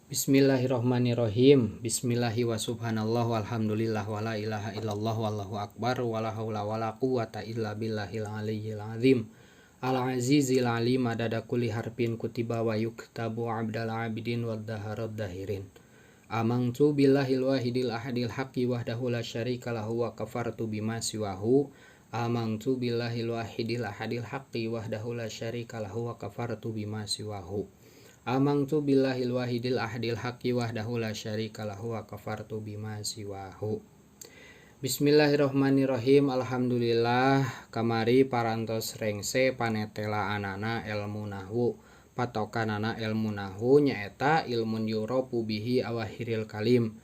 Bismillahirrahmanirrahim. Bismillahi wa subhanallah walhamdulillah wa la ilaha illallah wallahu akbar wa la haula wa la quwata illa billahil aliyyil azim. Al azizil alim adada kulli harfin kutiba wa yuktabu abdal abidin wad daharad dahirin. Amantu billahil wahidil ahadil haqqi wahdahu la syarika lahu wa kafartu bima siwahu. Amantu billahil wahidil ahadil haqqi wahdahu la syarika lahu wa kafartu bima siwahu. Amantu billahil wahidil ahadil haqqi wahdahu la syarika lahu wa kafartu bima siwahu. Bismillahirrahmanirrahim. Alhamdulillah kamari parantos rengse panetelaanana ilmu nahwu. Patokanana ilmu nahwu nyaeta ilmun yuropu bihi awahiril kalim.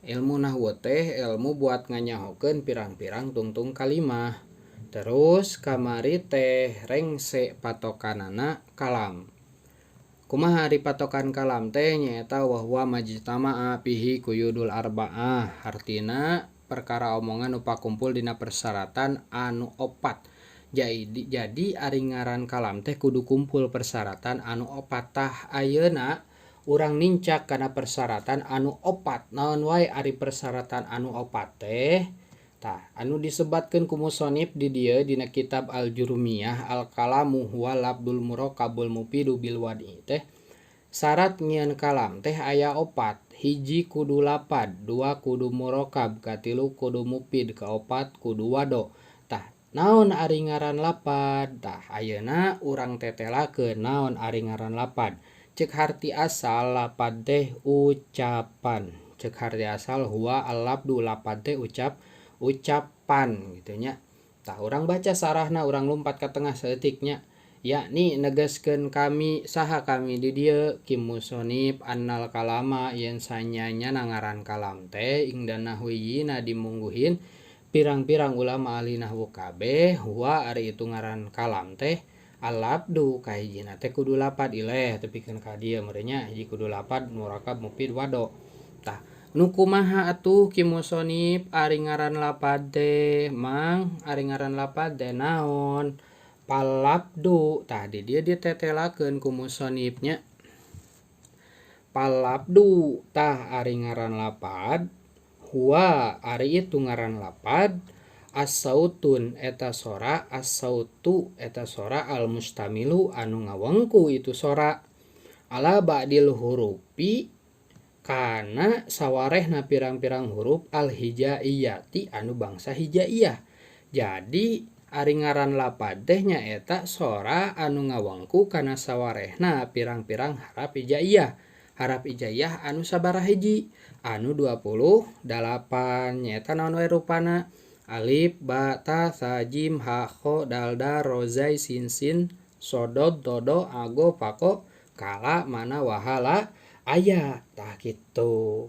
Ilmu nahwu teh ilmu buat nganyahokeun pirang-pirang tungtung kalimah. Terus kamari teh rengse patokanana kalam. Kumaha ari patokan kalam teh nyaeta wahwa majtama'a fihi quyudul arba'ah, hartina perkara omongan nu pakumpul dina persyaratan anu opat. Jadi ari ngaran kalam teh kudu kumpul persyaratan anu opat. Tah ayeuna urang nincak kana persyaratan anu opat. Naon wae ari persyaratan anu opat teh? Tah anu disebatkeun ku musonif di dieu dina kitab Al-Jurumiyah Al-Kalamu huwa labdul murakkabul mufidu bil wadi teh syarat nyieun kalam teh aya opat. Hiji kudu lapad, dua kudu murakkab, katilu kudu mufid, kaopat kudu wado. Tah naon ari ngaran lapad? Tah ayeuna urang tetelakeun naon ari ngaran lapad. Cek harti asal lapad teh ucapan. Cek harti asal huwa al-labdu, lapad teh ucapan gitu nya. Tah urang baca sarahna, urang lumpat ka tengah saeutik nya. Yakni negaskeun kami saha kami di dieu ki musonif annal kalama yen sanyanya ngaran kalam teh ingdan nahwiyina dimungguhin pirang-pirang ulama ahli nahwu kabeh huwa ari itu ngaran kalam teh al-labdu kahijina teh kudu lapad ileh tepikeun ka dieu meureun nya hiji kudu lapad murakkab mufid wado. Tah nu kumaha atuh ki musonif ari ngaran lapad teh mang ari ngaran lapad teh naon? Palabdu. Tah di dieu ditetelakeun ku musonifnya. Palabdu tah ari ngaran lapad huwa ari itu ngaran lapad as-sautun eta sora as-sautu eta sora al-mustamilu anu ngawengku itu sora ala ba'dil hurufi kana sawarehna pirang-pirang huruf al-hijaiyati anu bangsa hijaiyah. Jadi ari ngaran lapad teh nyaeta sora anu ngawengku kana sawarehna pirang-pirang harap hijaiyah. Harap hijaiyah anu sabaraha hiji? Anu 28 nyaeta naon wae rupana? Alif, ba, ta, sa, jim, ha, kho, dal, da, ro, zai, sin, sin, sodod, todo, ago, pako, kala, mana, wahala, aya. Tah kitu.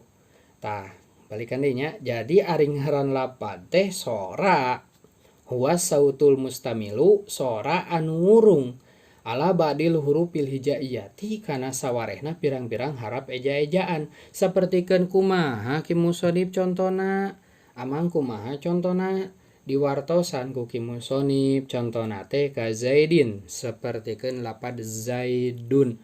Tah balikan deui nya. Jadi ari ngaran lapad teh sora huwa sautul mustamilu sora anu ngurung ala ba'dil hurufil hijaiyati kana sawarehna pirang-pirang harap eja-ejaan. Sapertikeun kumaha ki musonif contona? Amang kumaha contona? Diwartosan ku ki musonif contona teh ka Zaidin sapertikeun lapad Zaidun.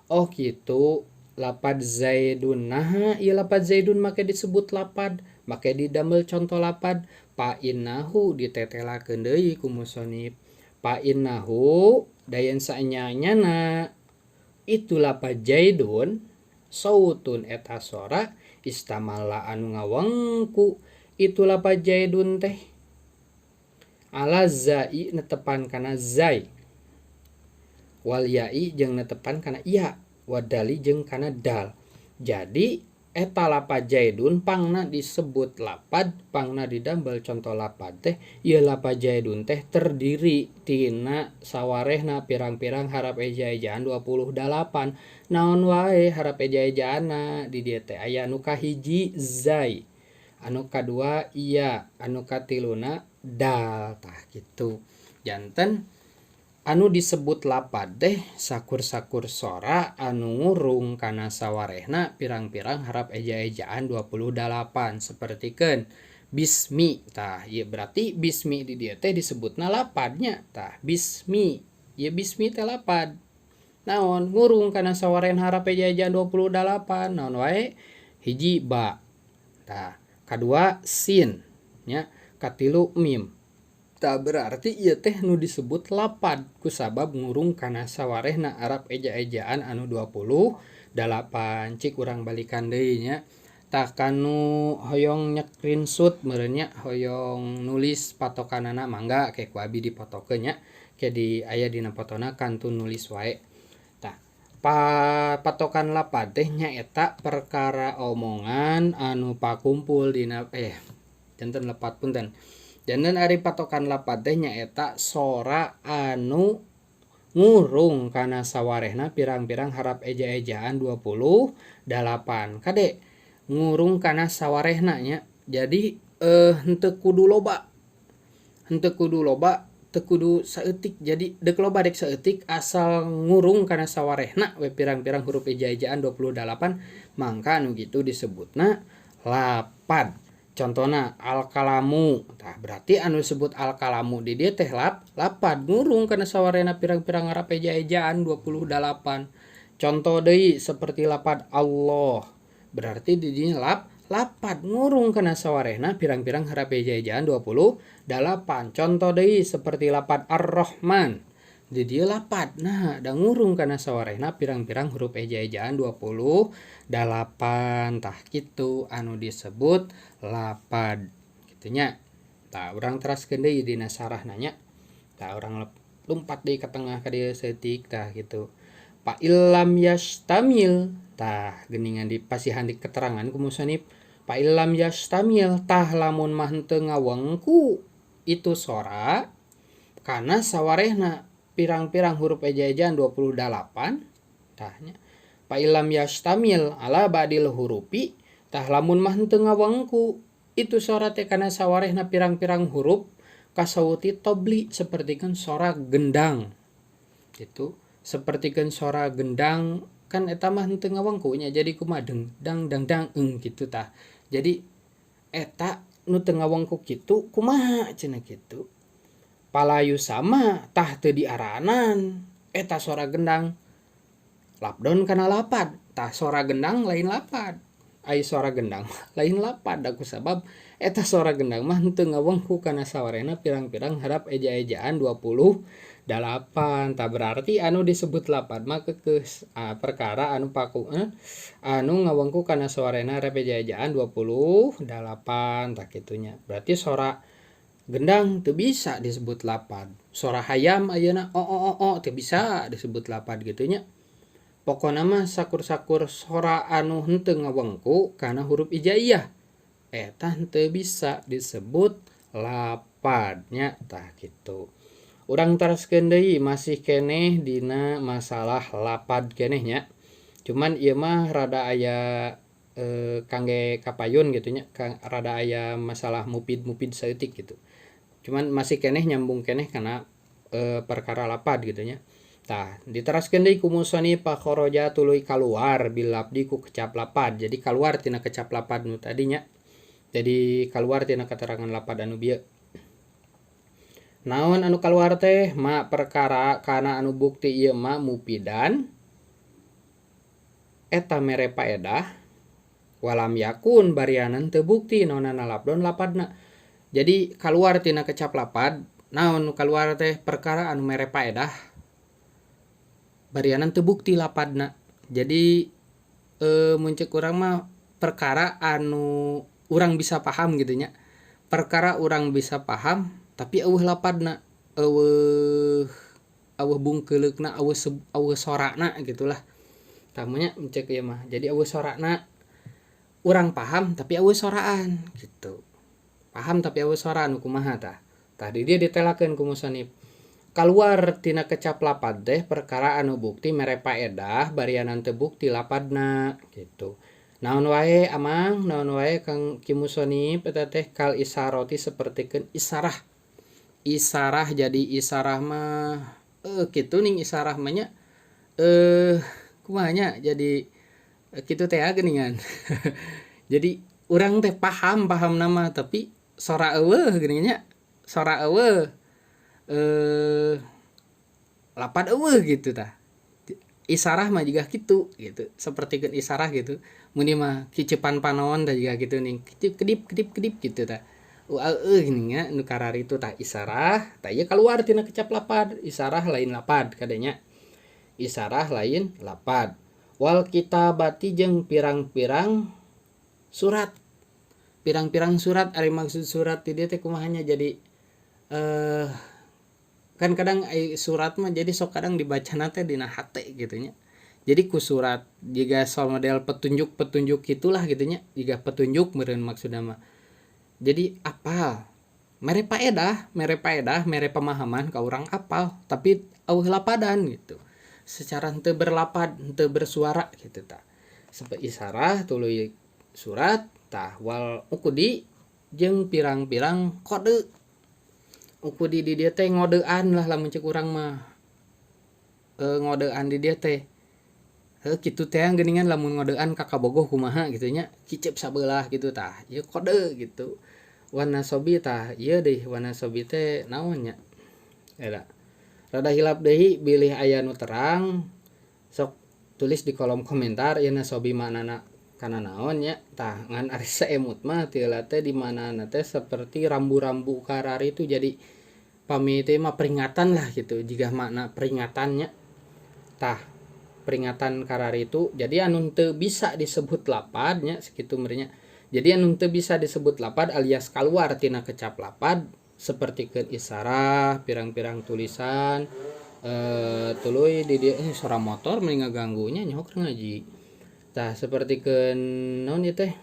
Oh kitu lapad Zaidun. Naha ieu lapad Zaidun make disebut lapad, make didamel conto lapad. Pa innahu ditetelakeun deui ku musonif. Pa innahu dayan saenyanyana itu lapad Zaidun sautun eta sora istamala anu ngawengku itu lapad Zaidun teh ala zai netepan kana zai wal ya'i jeung netepan kana ya wadali jeung kana dal. Jadi eta lapad Zaidun pangna disebut lapad, pangna didamel conto lapad teh ieu lapad Zaidun teh terdiri tina sawarehna pirang-pirang harap eja-ejaan 28. Naon wae harap eja-ejaanna di dieu teh aya anu kahiji zai, anu kadua iya, anu katiluna dal. Tah kitu. Janten anu disebut lapad teh sakur-sakur sora anu ngurung kana sawarehna pirang-pirang harap eja-ejaan 28 sapertikeun bismi. Tah ieu berarti bismi di dieu teh disebutna lapadnya. Tah bismi ieu bismi teh lapad. Naon ngurung kana sawarehna harap eja-ejaan 28. Naon wae? Hiji ba. Tah, kadua sin nya, katilu mim. Tah, berarti ieu teh nu disebut lapad kusabab ngurung kana sawarehna arab eja-ejaan anu 28. Cik urang balikan deui nya. Tah, kanu hoyong nycreenshot meureun nya, hoyong nulis patokanana, mangga ke ku abi dipotokeun nya. Ke di aya dina fotona, kantun nulis wae. Tah, patokan lapad teh nyaeta perkara omongan anu pakumpul dina janten lepat, punten. Janten ari patokan lapad teh nyaeta sora anu ngurung kana sawarehna pirang-pirang harap eja-ejaan 28. Kade, ngurung kana sawarehna nya. Jadi henteu kudu loba, henteu kudu loba, teu kudu saeutik. Jadi dek loba dek saeutik, asal ngurung kana sawarehna we pirang-pirang huruf eja-ejaan 28, mangka anu kitu disebutna lapad. Contohna al-kalamu. Tah, berarti anu disebut al-kalamu di dieu teh lapad, ngurung kana sawarehna pirang-pirang harap eja-ejaan 28. Contoh deui seperti lapad Allah, berarti di dieu lapad, ngurung kana sawarehna pirang-pirang harap eja-ejaan 28. Contoh deui seperti lapad Ar-Rahman, di dieu lapad. Nah, da ngurung kana sawarehna pirang-pirang huruf eja-ejaan 28. Tah, kitu anu disebut lapad kitu nya. Tah, urang teraskeun deui dina sarahna nya. Tah, urang lumpat deui ka tengah ka dieu saeutik. Tah, kitu. Fa illam yastamil. Tah, geuningan dipasihan di keterangan ku musannif. Fa illam yastamil, tah lamun mah henteu ngawengku itu sora kana sawarehna pirang-pirang huruf eja-ejaan 28. Tah nya, fa illam yastamil ala badil hurufi, tah lamun mah henteu ngawengku itu sora teh kana sawarehna pirang-pirang huruf, kasauti tobli, sapertikeun sora gendang gitu. Sapertikeun sora gendang kan eta mah henteu ngawengku nya, jadi kumaha, deng dang dang dang eng gitu. Tah, jadi eta nu teu ngawengku kitu kumaha cenah kitu. Fala yusamma, tah teu diaranan eta sora gendang labdon kana lapad. Tah, sora gendang lain lapad. Ai sora gendang lain lapad da kusabab eta sora gendang mah henteu ngawengku kana sawarehna pirang-pirang harap eja-ejaan 28. Tah, berarti anu disebut lapad mah keukeuh perkara anu paku anu ngawengku kana sawarehna harap eja-ejaan 28. Tah, kitu nya. Berarti sora gendang teu bisa disebut lapad. Sora hayam ayeuna o o o o teu bisa disebut lapad gitu nya. Pokona mah sakur-sakur sora anu henteu ngawengku kana huruf hijaiyah eta henteu bisa disebut lapad nya. Tah, kitu. Urang teraskeun deui, masih keneh dina masalah lapad keneh nya, cuman ieu mah rada aya kangge kapayun gitu nya, rada aya masalah mufid-mufid saeutik gitu, cuman masih keneh nyambung keneh kana perkara lapad gitu nya. Tah, diteraskeun deui ku musannif, fa kharaja, tuluy kaluar, bil labdi, ku kecap lapad. Jadi kaluar tina kecap lapad nu tadi nya. Jadi kaluar tina keterangan lapad anu bieu. Naon anu kaluar teh? Ma, perkara, kana anu bukti ieu ma mufidan, eta mere paedah, walam yakun, barianan teu bukti naonana labdon lapadna. Jadi kaluar tina kecap lapad naon nu kaluar teh? Perkara anu mere paedah barianan teu bukti lapadna. Jadi mun ceuk urang mah perkara anu urang bisa paham gitu nya. Perkara urang bisa paham tapi euweuh lapadna, euweuh euweuh bungkeuleukna, euweuh euweuh sorana gitulah. Tah nya, ceuk ieu mah. Jadi euweuh sorana, urang paham tapi euweuh soraan gitu. Paham tapi euweuh sora nu kumaha tah? Tah, di dieu ditelakeun ku musannif. Kaluar tina kecap lapad teh perkara anu bukti mere paedah barianan teu bukti lapadna gitu. Naon wae, Amang? Naon wae, Kang Ki Musonif, eta teh? Kal isaroti, sapertikeun isarah. Isarah, jadi isarah mah kitu ning isarah mah nya, kumaha nya, jadi kitu teh geuningan. Jadi urang teh paham pahamna mah, tapi sora euweuh geuning nya. Sora euweuh, lapad euweuh gitu tah. Isarah mah jiga kitu gitu, sapertikeun isarah gitu. Mun ieu mah kicepan panon tah jiga kitu ning kicip kedip kedip kedip gitu tah. Eueuh geuning nya nu kararitu tah isarah tah ieu kaluar tina kecap lapad. Isarah lain lapad kadenya. Isarah lain lapad. Wal kitabati jeung pirang-pirang surat. Pirang-pirang surat ari maksud surat di dieu teh kumaha nya jadi kan kadang surat mah jadi sok kadang dibacana teh dina hate gitu nya. Jadi ku surat jiga soal model petunjuk-petunjuk gitulah gitu nya, jiga petunjuk meureun maksudna mah. Jadi apal mere paedah, mere paedah, mere pemahaman ka urang apal, tapi eueuh lapadan gitu. Secara henteu berlapad, henteu bersuara gitu tah. Sampai isarah tuluy surat tah wal uqudi jeung pirang-pirang kode. Uqudi di dieu teh ngodean lah lamun ceuk urang mah. Ngodean di dieu teh. Heuh kitu teh geuningan lamun ngodean ka kabogoh kumaha gitu nya, kicep sabelah gitu tah, ieu kode gitu. Wan nasobi tah ieu deui wan nasobi teh naon nya? Eta. Rada hilap deui bilih aya nu terang sok tulis di kolom komentar ieu nasobi maknana kana naon nya. Tah ngan ari saemut mah ti heula teh di manana teh seperti rambu-rambu kararitu jadi pami teh mah peringatan lah gitu jiga makna peringatannya. Tah peringatan kararitu jadi anu teu bisa disebut lapad nya sakitu meureun nya. Jadi anu teu bisa disebut lapad alias kaluar tina kecap lapad sapertikeun isarah, pirang-pirang tulisan tuluy di dieu sora motor meni ngaganggu nya nyaho keur ngaji. Tah sapertikeun naon ieu teh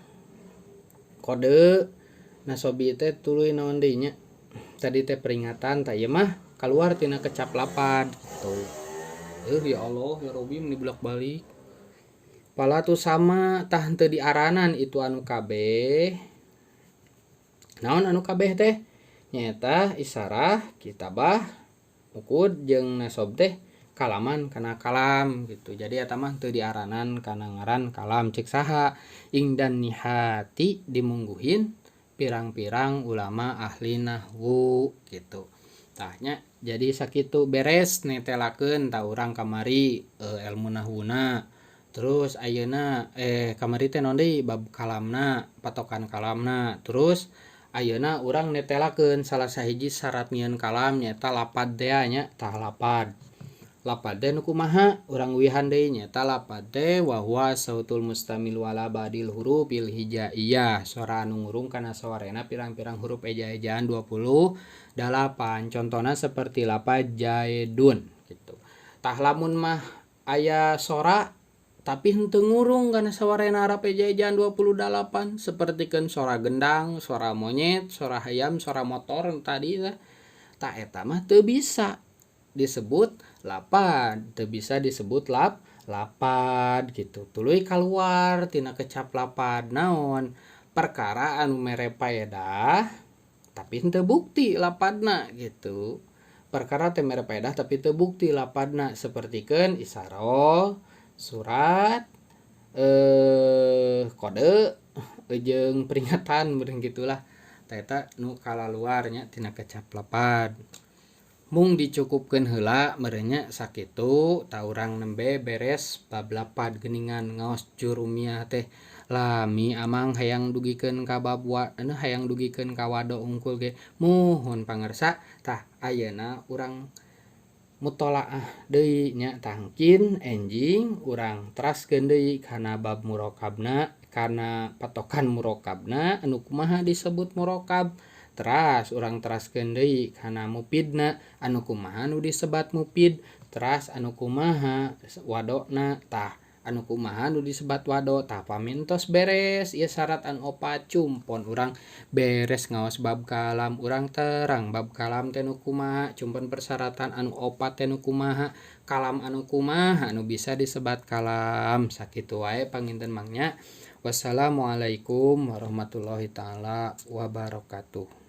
kode nasobi teh tuluy naon deui nya. Tadi teh peringatan tah ieu mah kaluar tina kecap lapad gitu. Ya Allah ya Robi meni bolak-balik. Pala tu sama tah henteu diaranan itu anu kabeh. Naon anu kabeh teh? Nyaeta isarah, kitabah, uqud jeung nasob teh kalaman kana kalam gitu. Jadi eta mah teu diaranan kana ngaran kalam ceuk saha ingdan nihati dimungguhin pirang-pirang ulama ahli nahwu gitu. Tah nya jadi sakitu beres netelakeun tah urang kamari ilmu nahwuna. Terus ayeuna kamari teh naon deui bab kalamna, patokan kalamna. Terus ayeuna urang netelakeun salah sahiji syarat nyieun kalam nyaeta lapad tea nya, tah lapad. Lapad teh nu kumaha? Urang uihan deui nyaeta lapad teh wa huwa sautul mustamilu ala ba'dil hurufil hijaiyah, sora anu ngurung kana sawarena pirang-pirang huruf eja-ejaan 28. Contona seperti lapad jaidun gitu. Tah lamun mah aya sora tapi henteu ngurung kana sawarena arab eja-ejaan 28 sapertikeun sora gendang, sora monyet, sora hayam, sora motor tadi tah. Tah eta mah teu bisa disebut lapad, teu bisa disebut lapad gitu. Tuluy kaluar tina kecap lapad naon? Perkara anu mere paedah tapi henteu bukti lapadna gitu. Perkara teh mere paedah tapi teu bukti lapadna sapertikeun isyarat, surat, kode jeung peringatan meureun gitulah. Tah eta nu kalaluar nya tina kecap lapad. Mung dicukupkeun heula meureun nya sakitu tah urang nembe beres bab lapad geuningan ngaos jurumiyah teh lami amang hayang dugikeun ka bab anu hayang dugikeun ka wado unggul ge muhun pangersa. Tah ayeuna urang mutolaah deui nya tangkin enjing urang teraskeun deui kana bab murokabna, kana patokan murokabna anu kumaha disebut murokab. Teras urang teraskeun deui kana mufidna anu kumaha nu disebat mufid, teras anu kumaha wadona, tah anu kumaha nu disebat wado. Tah pamintos beres ieu syarat anu opat cumpon urang beres ngaos bab kalam, urang terang bab kalam teh nu kumaha, cumpon persyaratan anu opat teh nu kumaha, kalam anu kumaha anu bisa disebat kalam. Sakitu wae panginten mangnya. Wassalamualaikum warahmatullahi taala wabarakatuh.